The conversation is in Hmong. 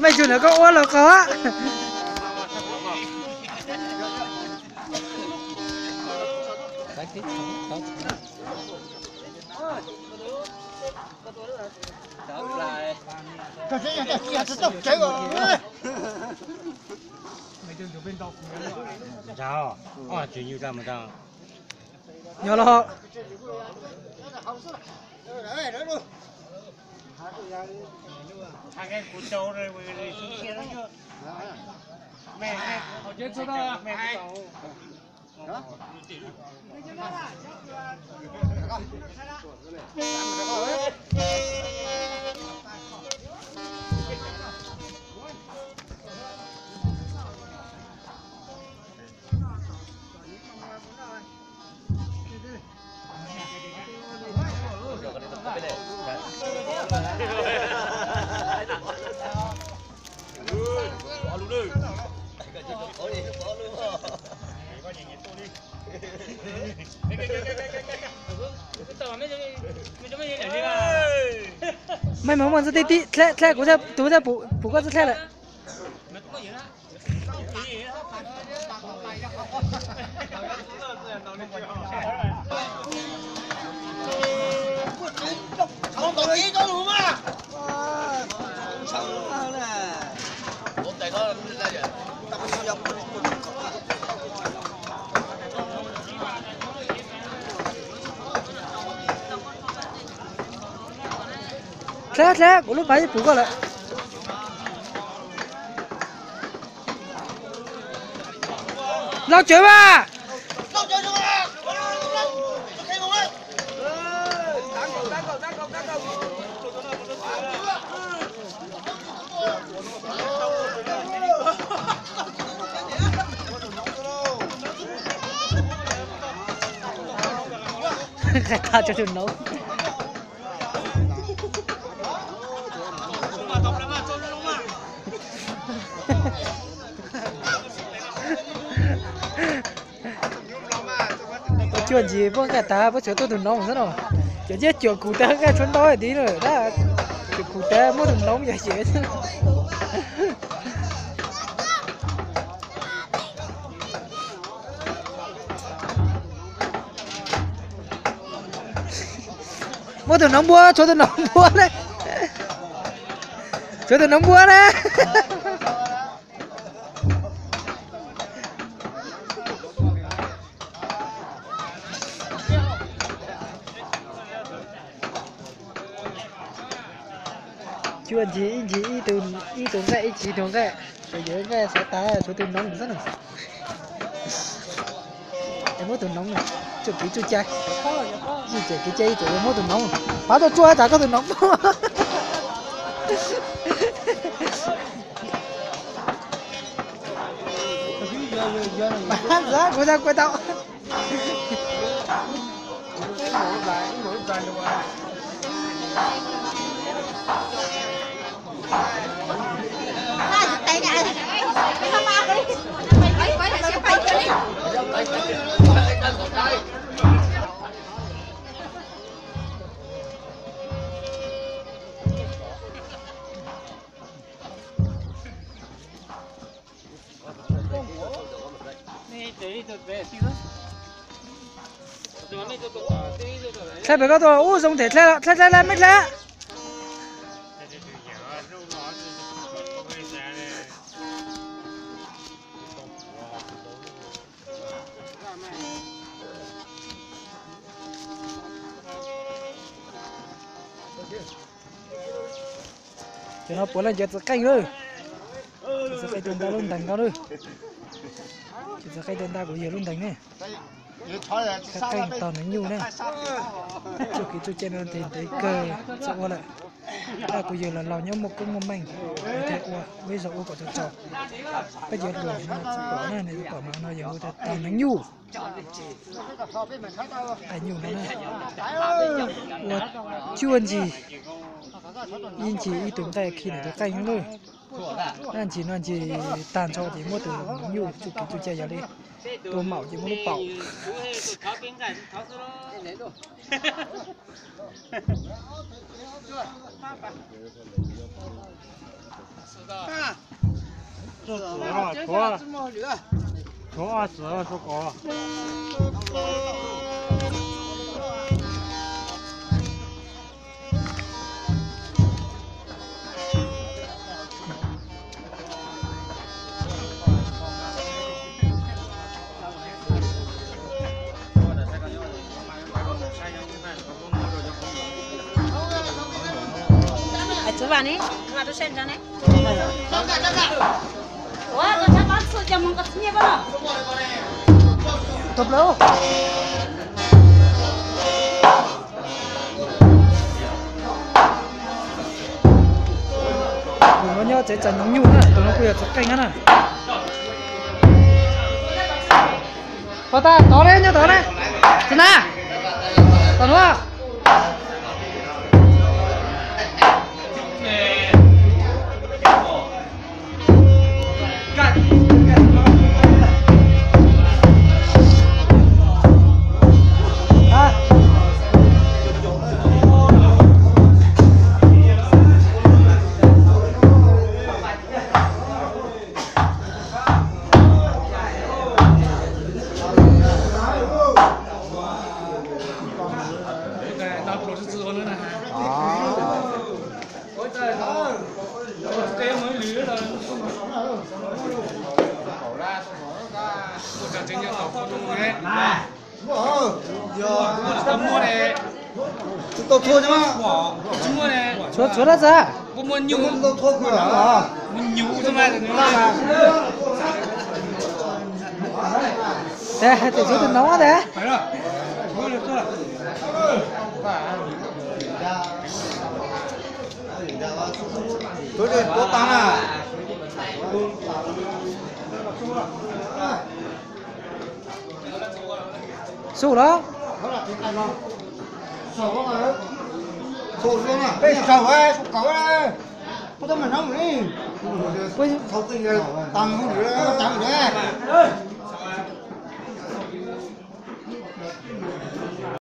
Mej tug ntawd koj ua los qhov. Nyob los. Mej mus muaj txoj tib tib dleb dleb kuv thiaj, tus thiaj pum koj txoj dleb lawm. Dleb dleb, kuv lub pav yeej pum koj lawm. Laus cawv mas. Qhia tag tso tus noov. Puab cuaj ntsis puab nqaij tas puab tsuas tuaj tus noov xwb no. Cov nyiaj cuam kuv tas nqaij tshuav ntau tiag lawm, cuam kuv tas muab tus noov yog xyem. Muab tus noov npua, tshuav tus noov npua na. Tshuav tus noov npua na. Cuaj ntsis ib ntsis ib tug nqaij, ib ntsis ib tug nqaij, tsuas yuav nqaij xav tas tshuav tus noov xwb na. Es muab tus noov, tsuj kev tsuj cai, ib txwm kev cai ib txwm yuav muab tus noov, pav tuaj tsuaj tas koj tus noov. Kuv tau kuv tau. Dlhab pem koj tuaj ub, zoo them dlhab, dlhab dlhab dlhab, mej dlhab. Cov no puav leej cov txiv qeej lawm. Cov txiv qeej tuaj nta lub ntees no lawm. Cov txiv qeej tuaj nta kuv yawg lub ntees ne. Txiv qeej tog neev nyuj ne. Txuj kev txuj cai no ntev ntev kawg txawm ua lawm. Tab kuv yawg los laus nyob muaj koob muaj meej, thiaj ua ib zaug ua kom txaus txaus. Peb cov hluas no tsis pom na, nws pom mas no yog hu tias tog neev nyuj. Tais nyuj no na, ua cuaj ntsis, ib ntsis ib tug nqaij khi ntawm tus qeej no lawm. Naj ntsis no ntsis tag nrho ces muab tus nyuj txuj kev txuj cai yog li tua maum ces muab lub paum. Txwv Vam ne, Vam rau sab ntsa ne. Ua koj tshab qab txhua cov mus koj txhiab nyiaj koj los. Tus no nyob tsev tsa nyob nyuj na, tus no kuj yog txiv qeej na. Pov tas tod ne, nyob tod ne. Txiv na, tod no. Tshuav tshuav dab tsi? Ces hais tias tshuav tus no ntag. Xub los? Peb saum, peb saum.